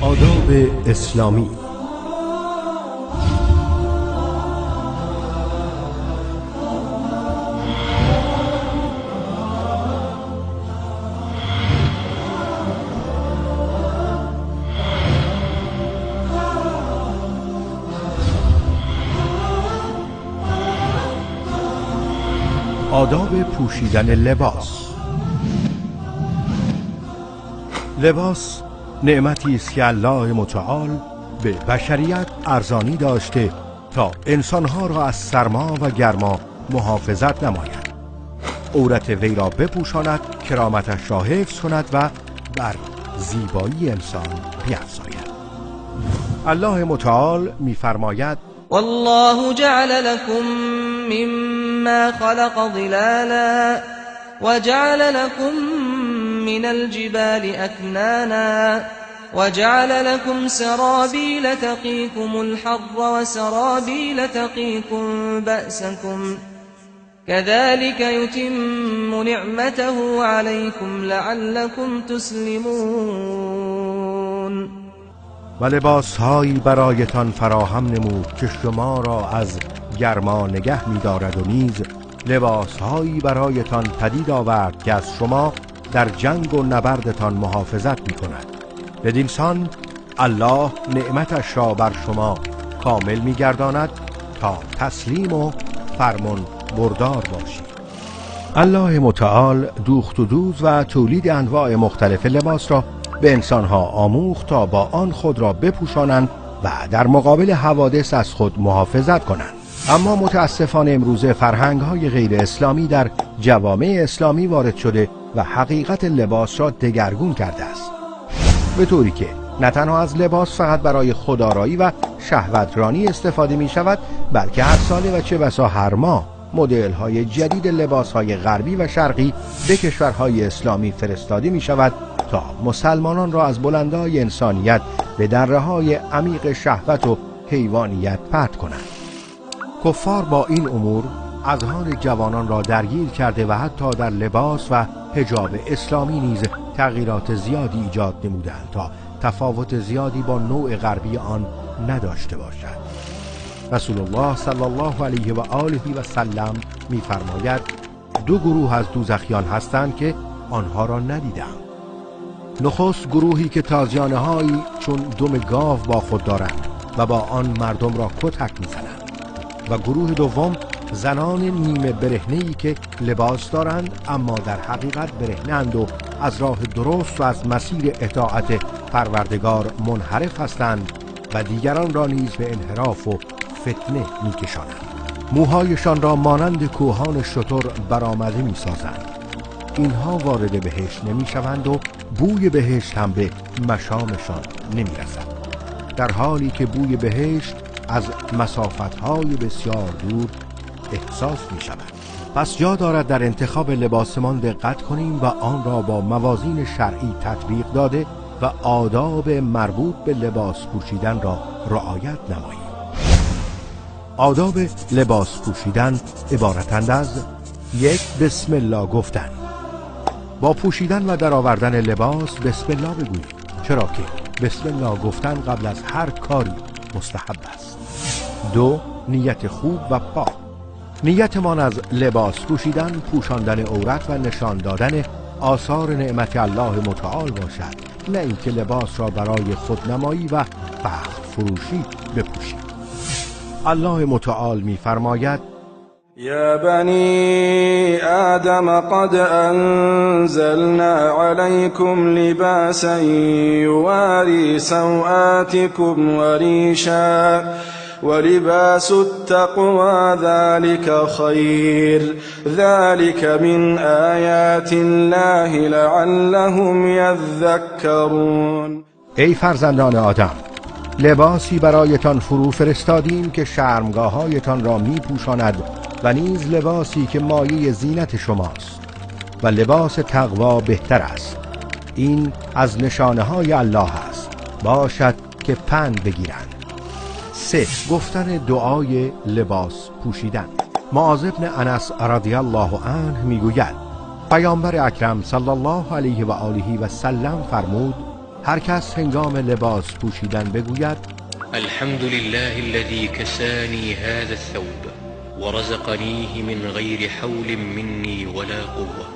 آداب اسلامی. آداب پوشیدن لباس. لباس نعمتی است که الله متعال به بشریت ارزانی داشته تا انسانها را از سرما و گرما محافظت نماید، عورت وی را بپوشاند، کرامتش را حفظ کند و بر زیبایی انسان بیفزاید. الله متعال می‌فرماید: والله جعل لكم مما خلق ظلالا وجعل لكم من الجبال أكنانا وجعل لكم سرابيل تقيكم الحر وسرابيل تقيكم بأسكم كذلك يتم نعمته عليكم لعلكم تسلمون. و لباسهایی برایتان فراهم نمود که شما را از گرما نگه می‌دارد و نیز لباسهایی برایتان پدید آورد که از شما در جنگ و نبردتان محافظت می‌کند. بدین سان الله نعمتش را بر شما کامل می‌گرداند تا تسلیم و فرمان بردار باشید. الله متعال دوخت و دوز و تولید انواع مختلف لباس را به انسانها آموخت تا با آن خود را بپوشانند و در مقابل حوادث از خود محافظت کنند. اما متاسفانه امروزه فرهنگ‌های غیر اسلامی در جوامع اسلامی وارد شده و حقیقت لباس را دگرگون کرده است، به طوری که نه تنها از لباس فقط برای خودآرایی و شهوترانی استفاده می شود، بلکه هر ساله و چه بسا هر ماه مدل‌های جدید لباس‌های غربی و شرقی به کشورهای اسلامی فرستاده می شود تا مسلمانان را از بلندای انسانیت به دره‌های عمیق شهوت و حیوانیت پرت کنند. کفار با این امور اذهان جوانان را درگیر کرده و حتی در لباس و حجاب اسلامی نیز تغییرات زیادی ایجاد نمودند تا تفاوت زیادی با نوع غربی آن نداشته باشد. رسول الله صلی الله علیه و آله و سلم می‌فرماید: دو گروه از دوزخیان هستند که آنها را ندیدم. نخست گروهی که تازیانه‌هایی چون دم گاو با خود دارند و با آن مردم را کتک می‌زنند، و گروه دوم زنان نیمه برهنه‌ای که لباس دارند اما در حقیقت برهنه‌اند و از راه درست و از مسیر اطاعت پروردگار منحرف هستند و دیگران را نیز به انحراف و فتنه می‌کشانند. موهایشان را مانند کوهان شتر برآمده می‌سازند. اینها وارد بهشت نمی‌شوند و بوی بهشت هم به مشامشان نمی‌رسد، در حالی که بوی بهشت از مسافت‌های بسیار دور احساس می‌شود. پس جا دارد در انتخاب لباسمان دقت کنیم و آن را با موازین شرعی تطبیق داده و آداب مربوط به لباس پوشیدن را رعایت نماییم. آداب لباس پوشیدن عبارتند از: 1. بسم الله گفتن. با پوشیدن و درآوردن لباس بسم الله بگویید، چرا که بسم الله گفتن قبل از هر کاری مستحب است. 2. نیت خوب و پاک. نیتمان از لباس پوشیدن پوشاندن عورت و نشان دادن آثار نعمت الله متعال باشد، نه اینکه لباس را برای خودنمایی و فخر فروشی بپوشید. الله متعال می‌فرماید: یا بنی آدم قد انزلنا علیکم لباسا یواری سوآتکم وریشا ولباس التقوى ذلك خیر ذلك من آیات الله لعلهم یذکرون. ای فرزندان آدم، لباسی برایتان فرو فرستادیم که شرمگاه‌هایتان را می‌پوشاند و نیز لباسی که مایه زینت شماست، و لباس تقوا بهتر است. این از نشانه‌های الله است، باشد که پند بگیرند. 3. گفتن دعای لباس پوشیدن. معاذ بن انس رضی الله عنه میگوید پیامبر اکرم صلی الله علیه و آله و سلم فرمود: هر کس هنگام لباس پوشیدن بگوید: الحمد لله الذي كساني هذا الثوب ورزقنيه من غیر حول مني ولا قوة،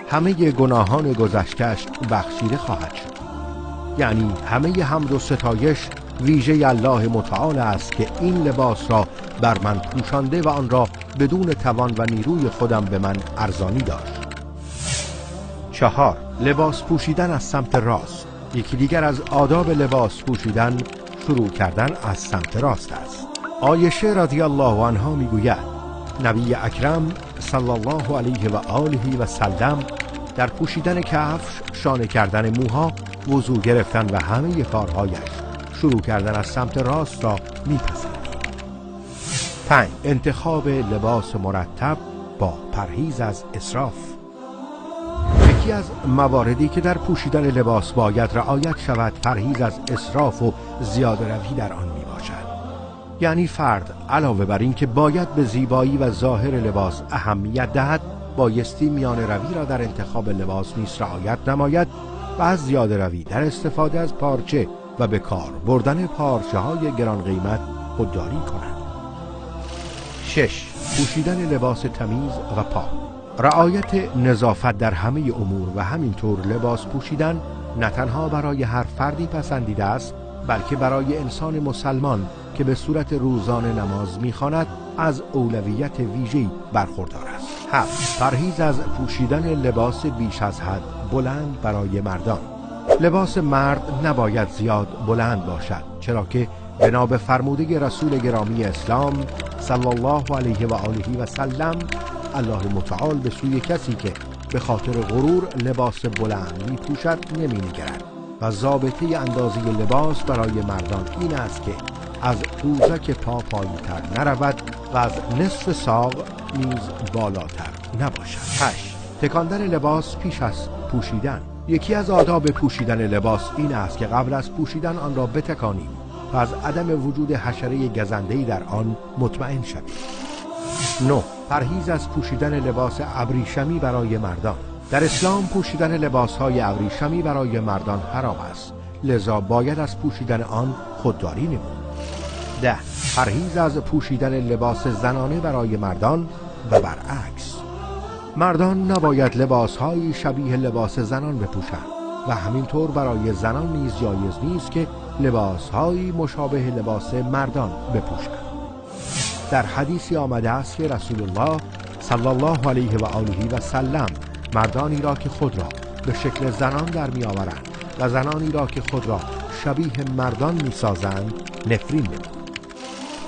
همه گناهان گذشته‌اش بخشیده خواهد شد. یعنی همه حمد و ستایش ویژه الله متعال است که این لباس را بر من پوشانده و آن را بدون توان و نیروی خودم به من ارزانی داشت. 4. لباس پوشیدن از سمت راست. یکی دیگر از آداب لباس پوشیدن شروع کردن از سمت راست است. عایشه رضی الله عنها میگوید: نبی اکرم صلی الله علیه و آله و سلم در پوشیدن کفش، شانه کردن موها، وضو گرفتن و همه کارهایش شروع کردن از سمت راست را میپسندید. 5. انتخاب لباس مرتب با پرهیز از اسراف. یکی از مواردی که در پوشیدن لباس باید رعایت شود پرهیز از اسراف و زیاده روی در آن می باشد. یعنی فرد علاوه بر این که باید به زیبایی و ظاهر لباس اهمیت دهد، بایستی میان روی را در انتخاب لباس نیز رعایت نماید و از زیاده روی در استفاده از پارچه و به کار بردن پارچه های گران قیمت خودداری کند. 6. پوشیدن لباس تمیز و پاک. رعایت نظافت در همه امور و همینطور لباس پوشیدن نه تنها برای هر فردی پسندیده است، بلکه برای انسان مسلمان که به صورت روزانه نماز می‌خواند از اولویت ویژه‌ای برخوردار است. 7. پرهیز از پوشیدن لباس بیش از حد بلند برای مردان. لباس مرد نباید زیاد بلند باشد، چرا که بنا به فرموده رسول گرامی اسلام صلی الله علیه و آله و سلم، الله متعال به سوی کسی که به خاطر غرور لباس بلند می‌پوشد نمی‌نگرد و ضابطه اندازه لباس برای مردان این است که از قوزک پا پایین‌تر نرود و از نصف ساق نیز بالاتر نباشد. 8. تکاندن لباس پیش از پوشیدن. یکی از آداب پوشیدن لباس این است که قبل از پوشیدن آن را بتکانیم و از عدم وجود حشره گزنده‌ای در آن مطمئن شویم. 9. پرهیز از پوشیدن لباس ابریشمی برای مردان. در اسلام پوشیدن لباس‌های ابریشمی برای مردان حرام است، لذا باید از پوشیدن آن خودداری نمود. 10. پرهیز از پوشیدن لباس زنانه برای مردان و برعکس. مردان نباید لباس‌های شبیه لباس زنان بپوشند و همینطور برای زنان نیز جایز نیست که لباس‌های مشابه لباس مردان بپوشند. در حدیثی آمده است که رسول الله صلی الله علیه و آله و سلم مردانی را که خود را به شکل زنان در می آورند و زنانی را که خود را شبیه مردان می سازند نفرین نمود.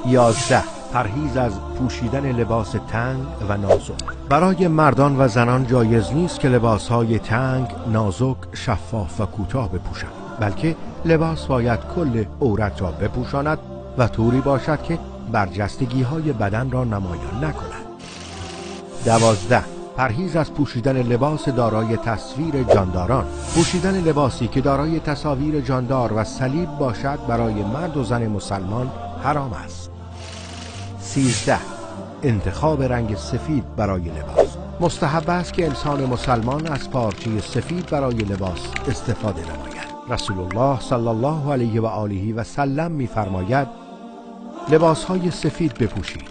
11. پرهیز از پوشیدن لباس تنگ و نازک. برای مردان و زنان جایز نیست که لباسهای تنگ، نازک، شفاف و کوتاه بپوشند، بلکه لباس باید کل عورت را بپوشاند و طوری باشد که برجستگی‌های بدن را نمایان نکند. 12. پرهیز از پوشیدن لباس دارای تصویر جانداران. پوشیدن لباسی که دارای تصاویر جاندار و صلیب باشد برای مرد و زن مسلمان حرام است. 13. انتخاب رنگ سفید برای لباس. مستحب است که انسان مسلمان از پارچه سفید برای لباس استفاده نماید. رسول الله صلی الله علیه و آله و سلم می‌فرماید: لباس‌های سفید بپوشید،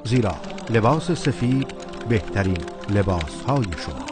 زیرا لباس سفید بهترین لباس‌های شما.